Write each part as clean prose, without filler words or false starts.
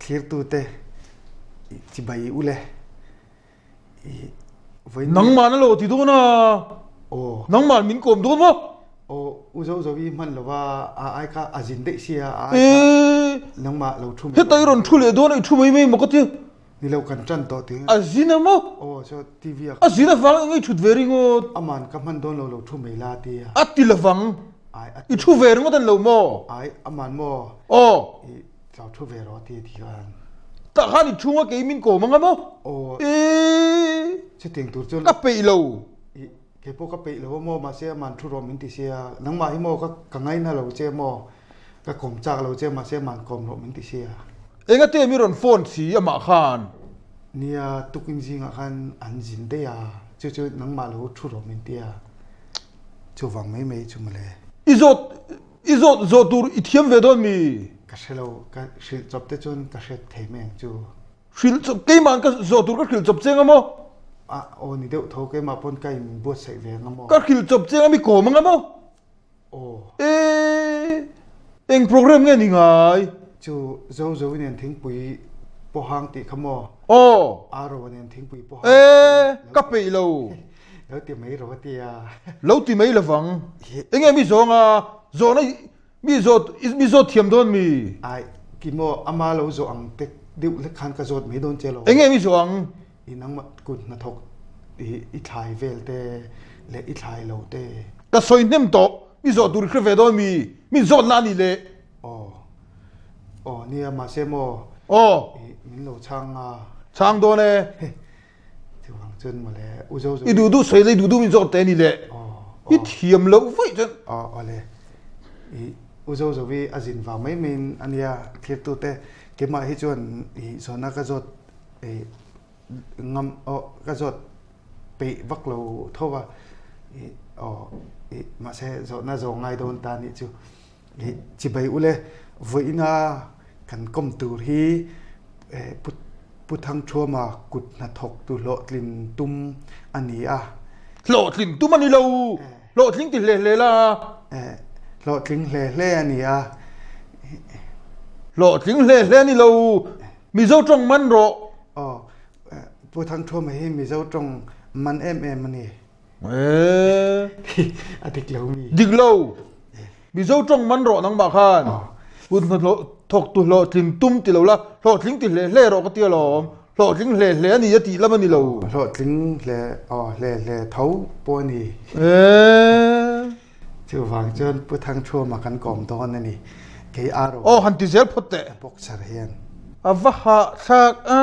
Thlirtute chibai u le. I vawiin Nangmah na lo ti dawn a. Aw. Nangmah min kawm dawn maw? Aw, u zo zo i hman lova a ai kha a zin daih sia a ai kha. Ee. Nangmah lo thu mai. Heta i rawn thu leh dawn a i thu mai mai maw ka ti. Ni lo kan tan tawh ti. A zin a maw? Aw so TV a. A zin avang eng i thut ve ringawt. Aman ka hman dawn lo lo thu mai la ti a. A ti lovang. Ai a ti. I thu ve ringawt an lo maw? Ai aman maw? Aw. I tlau thu ve rawh ti a ti khan. Tah khan i chhunga kei min kawm anga maw? Aw. Ee. Chutiang tur chuan. Ka peih lo. I kei pawh ka peih lo a maw mahse aman thu rawh min ti sia. Nangmah hi maw ka ka ngaina lo che maw? Ka kawm chak lo che mahse aman kawm rawh min ti sia. Engate mi rawn phone si amah khan? Nia, tukin zingah khan an zin daih a, chu chu nangmah lo thu rawh min ti a, chuvang mai mai chu mawle. I zawt, i zawt zawh tur i thiam ve dawn mi? Ka hre lo, ka hrilh chawp te chuan ka hre thei mai ang chu. Hrilh chawp, keimah ka zawh tur ka hrilh chawp cheng a maw? A, aw ni deuh tho, keimah pawn ka inbuatsaih ve ang a maw? Ka hrilh chawp cheng a mi kawm ang a maw? Aw. E, eng program nge ni ngai? Chu Zo Zo nen thingpui pawhang tih kha maw? Aw. Aro nen thingpui pawhang. E, ka peih lo. Lo ti mai rawh a ti a. Lo ti mai lovang. Enge mi zawng a, zawhna mi zawt mi zawt thiam dawn mi? Ai, ki maw ama lo zawh ang te deuh hlek khan ka zawt mai dawn che lo. Enge mi zawh ang? I nangmah kut hnathawk i i thlai vel te leh i thlai lo te. Ka sawi hnem tawh, mi zawh tur i hre ve dawn mi, min zawt na a ni le. Aw, aw nia mahse maw. Aw. I min lo chhang a. Chhang dawn e. Chuvang chuan mawle u zo zo. I duh duh sawi la i duh duh min zawt te a ni le. Aw, aw. I thiam loh vaih chuan. Aw, aw le. I u zo zo i a zin vang mai mai in a nia thlirtute keimah hi chuan i zawhna ka zawt I ngam aw ka zawt peih vak lo tho a i aw i mahse zawhna zawh ngai dawn ta nih chu i chibai ule vawiina kan kawm tur hi pu Pu Thangthuama kut hnathawk tu hlawhtlin tum a ni a. Hlawhtlin tum a ni lo, hlawhtling ti hle hle la. Hlawhtling hle hle a ni a. Hlawhtling hle hle a ni lo. Mizo tawng man rawh. Aw, Pu Thangthuama hi Mizo tawng man em em a ni. Eee. A dik lo mi. Dik lo. Mizo tawng man rawh nangmah khan. Kut hnathawh thawktu hlawhtling tum ti lo la, hlawhtling ti hle hle rawh ka ti alawm. Hlawhtling hle hle a ni a tih lam a ni lo. Hlawhtling hle, aw hle hle tho pawh a ni. Eee. Chuvang chuan Pu Thangthuama kan kawm dawn a ni. Kei a ro. Aw han ti zel phawt teh. Boxer hian. A va hahthlak a.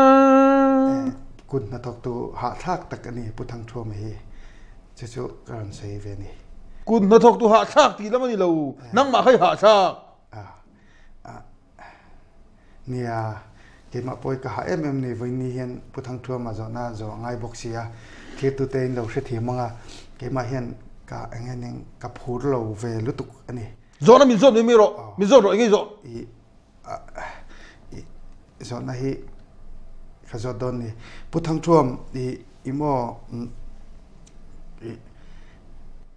Kut hnathawktu hahthlak tak a ni Pu Thangthuama hi. Chu chu ka rawn sawi ve a ni. Kut hnathawktu hahthlak tih lam a ni lo. Nangmah kha i hahthlak. Nia, keimah pawh hi ka hah em em ni, vawiin hian Pu Thangthuama zawhna zawh a ngai bawk si a, thirtute in lo hrethiam ang a, keimah hian ka eng nge ning ka phur lo ve lutuk a ni. Zawhna min zawt mai mai rawh, min zawt rawh eng nge i zawh? I i zawhna hi ka zawt dawn ni. Pu Thangthuam i i maw i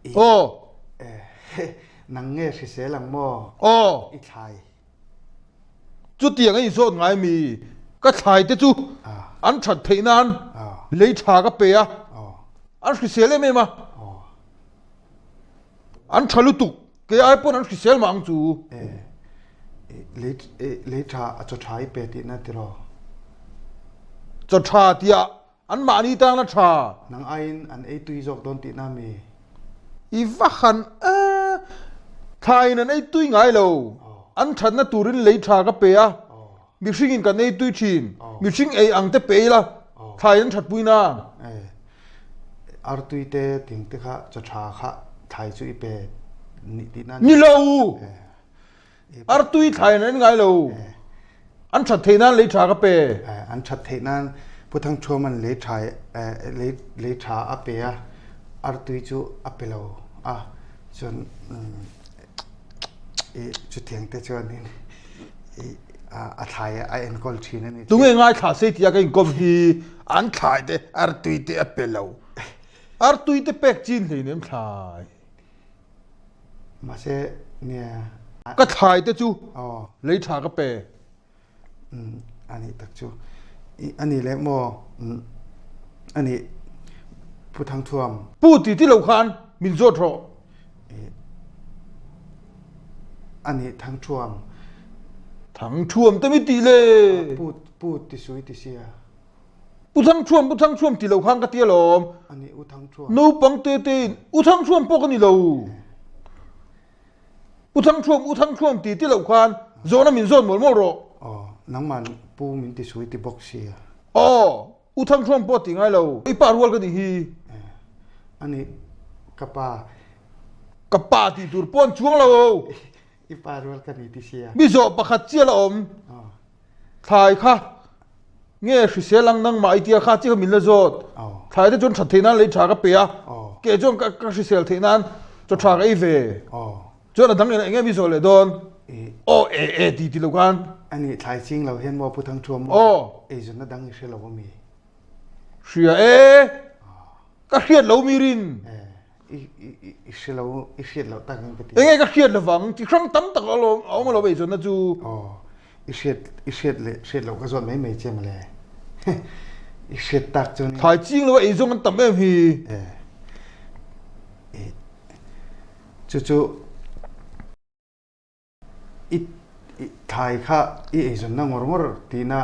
i Aw. Nang nge hrisel ang maw? Aw. I thlai. Chutiang a inzawt ngai mi? Ka thlai te chu an that theih nan lei tha ka pe a, an hrisel em em a. An tha lutuk, kei ai pawn an hrisel mah ang chu. Lei lei tha a chaw tha i pe tihna tiraw? Chaw tha tiah An mahni tan a tha. Nang aiin an ei tui zawk dawn tihna mi? I va han a, thlaiin an ei tui ngai lo. An thatna turin lei tha ka pe a, mihringin kan ei tui thin. Mihring ei ang te pe ila, thlaiin an thatpui na. Artui te ting te kha chaw tha kha thlai chu i pe tihna ni lo. Artui thlai an en ngai lo. An that theih nan lei tha ka pe. An that theih nan Pu Thangthuaman lei tha lei lei tha a pe a, artui chu a pe lo a, chuan i chutiang te chuanin i a thlai a enkawl thin a ni. Tunge ngaithla sei tia ka inkawm hi an thlai te artui te a pe lo. Artui te pek chin hleinem thlai. Mahse nia. Ka thlai te chu lei tha ka pe. A nih tak chu. I a nih leh maw a nih Pu Thangthuam. Pu ti ti lo khan min zawt rawh. I a nih Thangthuam. Thangthuam te mi tih le. Pu Pu ti sui ti sia. Pu Thangthuam Pu Thangthuam ti lo khan ka ti alawm. A nih U Thangthuam. Naupang te te in U Thangthuam pawh ka ni lo. U Thangthuam, U Thangthuam ti ti loh khan zawhna min zawn mawlh mawlh rawh. Aw, nangman pu min ti sui ti bawk sia. Aw, U Thangthuam pawh ti ngai lo, i pa rual ka nih hi. A nih, ka pa. Ka pa tih tur pawh an chuang lo. I pa rual ka ni ti sia. Mi zawh pakhat chiah la awm. Thlai kha nge hrisel ang nangmah i tia kha chiah kha min la zawt. Thlai te chuan that theih nan lei tha ka pe a, keh chuan ka hrisel theih nan chaw tha ka ei ve. Chuan a dang eng enge mi zawh leh dawn? Aw e e ti ti lo khan. Ani thlai ching lo hian maw Pu Thangthuam maw eizawnna dang i hre lo ami? Hria e, ka hriat lo mi rin. I hre lo, i hriat loh tak in ka ti. Enge ka hriat lovang, chi hrang tam tak a awm alawm eizawnna chu. Aw, i hriat, i hriat leh hriat loh ka zawt mai mai che mawle. I hriat tak chuan. Thlai ching lo a eizawng an tam em hi. E, chu chu. I thlai kha i eizawnna ngawr ngawr tihna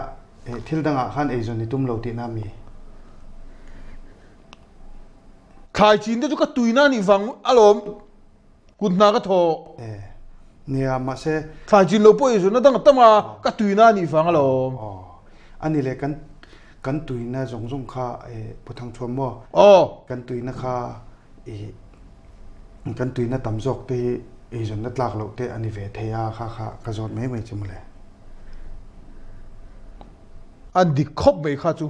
thil dangah khan eizawn i tum lo tihna mi? Thlai chin te chu ka tuina anih vang alawm kut hna ka thawh. E, nia mahse. Thlai chin lo pawh eizawnna dang a tam a, ka tuina anih vang alawm. Aw, ani leh kan kan tuina zawng zawng kha e Pu Thangthuam maw? Aw. Kan tuina kha I kan tuina tam zawk te hi eizawnna tlak loh te a ni ve thei a, kha kha ka zawt mai mai che mawle. A dik khawp mai kha chu.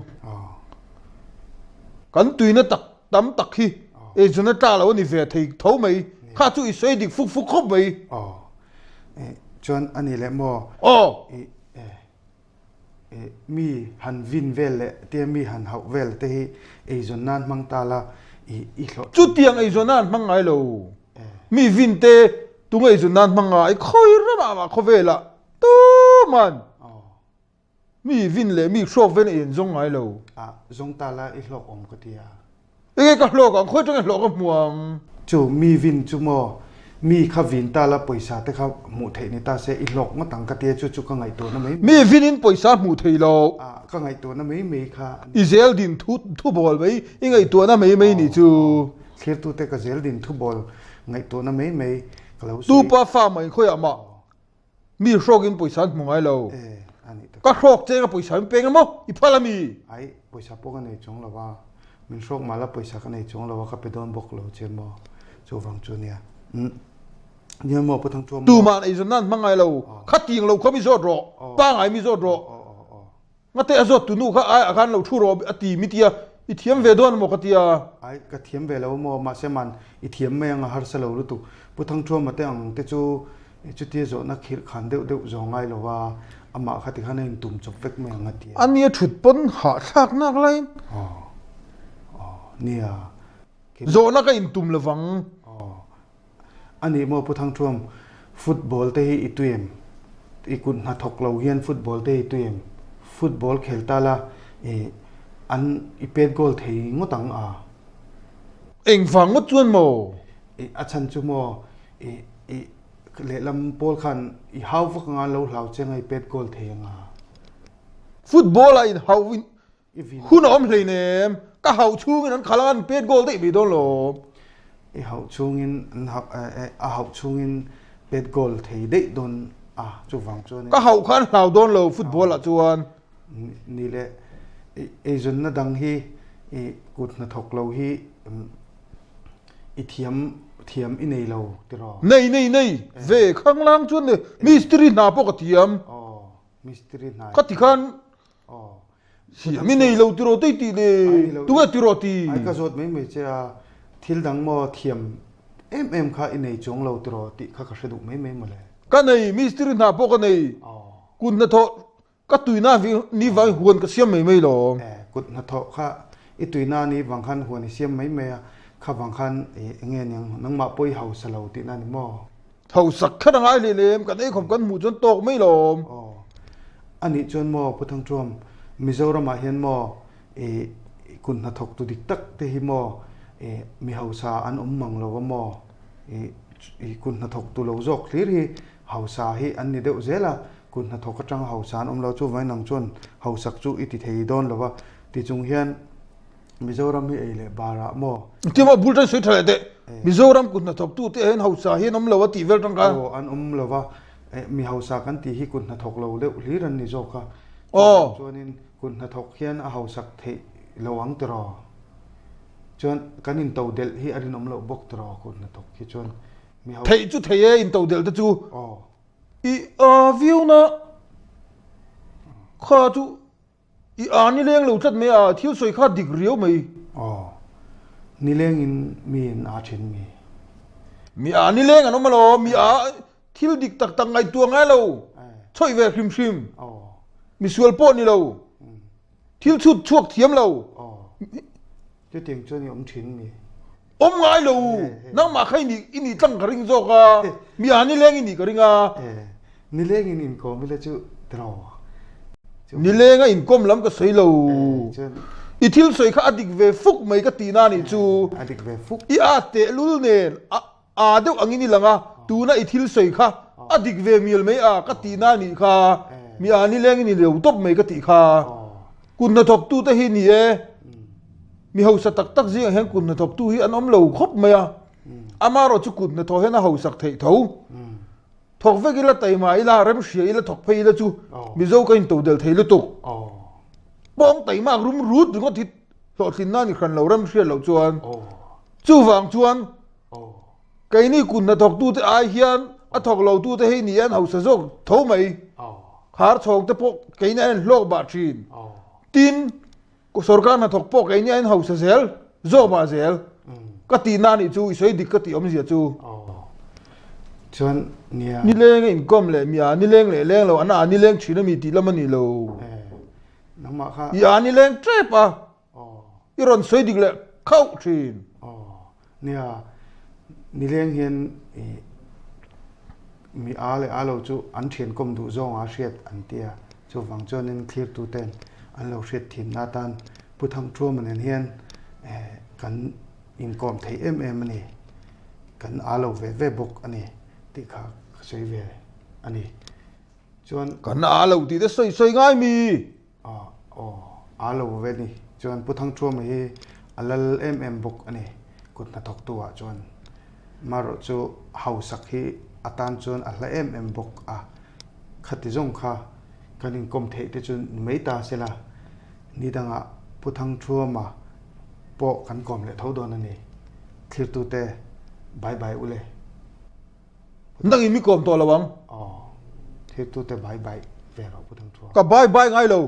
Kan tuina tak tam tak hi eizawnna tlak loh a ni ve thei tho mai. Kha chu i sawi dik fuk fuk khawp mai. Aw. Chuan a ni leh maw? Aw. Mi han vin vel leh tia mi han hauh vel te hi eizawn nan hmang ta la i i hlawh. Chutiang eizawn nan hmang ngai lo. Mi vin te tunge eizawn nan hmang ngai khawi ramah mah khawvelah tuman mi vin leh mi hrawk vel ei an zawng ngai lo. A zawng ta la i hlawk awm ka ti a. Enge ka hlawk ang, khawi atanga hlawh ka hmu ang? Chu mi vin chu maw, mi kha vin ta la pawisa te kha hmuh theih ni ta se i hlawk ngawt ang ka tia chu chu ka ngaihtuahna mai mai. Mi vin in pawisa hmuh theih lo. Ah ka ngaihtuahna mai mai kha a ni. I zel din thu thu bawl mai, i ngaihtuahna mai mai ni chu. Thlirtute ka zel din thu bawl ngaihtuahna mai mai ka lo sawi. Tupa fa mai khawiah mah Mi hrawkin pawisa an hmu ngai lo. Ka hrawk che ka pawisa min peng emaw? I phal a mi? Ai, pawisa pawh ka nei chuang lo a. Min hrawk mah la pawisa ka nei chuang lo a, ka pe dawn bawk lo che maw? Chuvang chu nia. Umm. Nia maw, Pu Thangthuam maw? Tuma'n eizawnna an hmang ngai lo. Khatiang lo kha mi zawt rawh. Pangai mi zawt rawh. Ngate a zawt tunu kha ai ah khan lo thu rawh a ti mi tia i thiam ve dawn maw ka tia. Ai ka thiam ve lo maw mahse man i thiam mai ang a harsa lo lutuk Pu Thangthuama te ang te chu chutia zawhna khirh khan deuh deuh zawh ngai lo a amah kha tikhan a intum chawp vek mai ang a tia. A nia thut pawn hahthlak nak laiin. Aw aw nia. Zawhna ka intum lovang. Aw A nih maw Pu Thangthuam, football te hi i tui em? I kut hnathawk lo hian football te hi i tui em? Football khel ta la i an i pet goal thei ngawt ang a? Engvang ngawt chuan maw? I a chhan chu maw i i lehlam pawl khan i hau vak anga an lo hlau che anga i pet goal thei anga? Football ah in hau in Hun a awm hleinem, ka hauh chhungin an khalh a, an pet goal daih mai dawn lo. I hauh chhungin an hauh a hauh chhungin pet goal thei daih dawn a, chuvang chuan. Ka hauh kha an hlau dawn lo football ah chuan. Ni leh eizawnna dang hi i kut hnathawk lo hi i thiam thiam i nei lo tiraw? Nei nei nei ve khanglang chuan le mistiri hna pawh ka thiam. Aw mistiri hna. Ka ti khan Siam i nei lo tiraw tei tih le tunge tiraw ti? Ai ka zawt mai mai che a, thil dang maw thiam em em kha i nei chuang lo tiraw tih kha ka hre duh mai mai mawle. Ka nei, mistiri hna pawh ka nei, kut hnathawh ka tuina ni vangin huan ka siam mai mai lo. E, kut hnathawh kha i tuina ni vang khan huan i siam mai mai a, kha vang khan enge niang nangmah pawh i hausa lo tihna ni maw? Hausak kher a ngai hlei lem, kan eikhawm kan hmuh chuan tawk mai lawm. Aw. A nih chuan maw Pu Thangṭuam, Mizoramah hian maw i kut hnathawktu dik tak te hi maw i mi hausa an awm mang lo a maw? I i kut hnathawktu lo zawk hlir hi hausa hi an ni deuh zel a, kut hnathawk atanga hausa an awm lo chuvangin nang chuan hausak chu i ti thei dawn lo va, tichung hian Mizoram hi ei leh barah maw? Engtin maw bul tan sawi tha leh teh, Mizoram kut hnathawktute hian hausa hi an awm lo a tih vel tang khan. Aw an awm lo va, mi hausa kan tih hi kut hnathawk lo deuh hlir an ni zawk a, chuvang chuanin kut hnathawk hian a hausak theih lo ang tiraw? Chuan kan into delh hi a rinawm loh bawk tiraw kut hnathawk hi chuan mi hausa. Theih chu thei e into delh te chu. Aw. I a viau na kha chu I a nileng lo tlat mai a, thil sawi kha dik riau mai. Aw, nileng in mi in a then mi. Mi a nileng an awm alo, mi a thil dik tak tak ngaihtuah ngai lo, chawih ve hrim hrim, misual pawh ni lo, thil chhut chhuak thiam lo. Chutiang chuan i awm thin mi. Awm ngai lo, nangmah kha i nih i nih tlang ka ring zawk a, mi a nileng i nih ka ring a. Nileng in inkawm ila chu tiraw. Nileng a inkawm lam ka sawi lo. I thil sawi kha a dik ve fuk mai ka tihna nih chu. A dik ve fuk. I at tehlul nen a A deuh angin i lang a, tuna i thil sawi kha a dik ve mial mai a ka tihna a nih kha, mi a nilengin i lo tawp mai ka tih kha. Kut hnathawktute hi ni e, mi hausa tak tak zingah hian kut hnathawktu hi an awm lo khawp mai a, amaherawh chu kut hnathawh hian a hausak theih tho. Thawk vek ila taima ila, rem hria ila thawk phei ila chu Mizo ka intodel thei lutuk. Pawng taimak rum rut ringawt hi hlawhtlinna a ni hran lo, rem hriat loh chuan. Chuvang chuan Keini kut hnathawktute ai hian a thawk lotute hei ni an hausa zawk tho mai. Khar chhawng te pawh keini an inhlawk bah thin. Tin, sorkar hnathawk pawh keini an hausa zel zawk bah zel. Ka tihna anih chu i sawi dik ka tih awmzia chu. Chuan nia. Nileng a inkawm leh mi a nileng leh leng lo an a nileng thin a mi tih lam a ni lo. I a nileng tep a. I rawn sawi dik leh khauh thin. Aw, nia, nileng hian i mi a leh a lo chu an thiankawm duh zawnga hriat an ti a, chuvang chuanin thlirtuten an lo hriat thinna atan Pu Thangthuama nen hian kan inkawm thei em em a ni, kan a lo ve ve bawk a ni tih kha ka sawi ve a ni. Chuan. Kan a lo tih te sawi sawi ngai mi? Aw a lo ve ni. Chuan Pu Thangthuama hi a lal em em bawk a ni kut hnathawktu ah chuan. Marawh chu hausak hi a tan chuan a hla em em bawk a. Khati zawng kha kan inkawm theih te chu ni mai ta se la, ni dangah Pu Thangthuama pawh kan kawm leh tho dawn a ni. Thlirtute bye bye ule. Nang in mi kawm tawh lo ang. Aw, thirtute bai bai ve rawh Pu Thangthua. Ka bai bai ngai lo.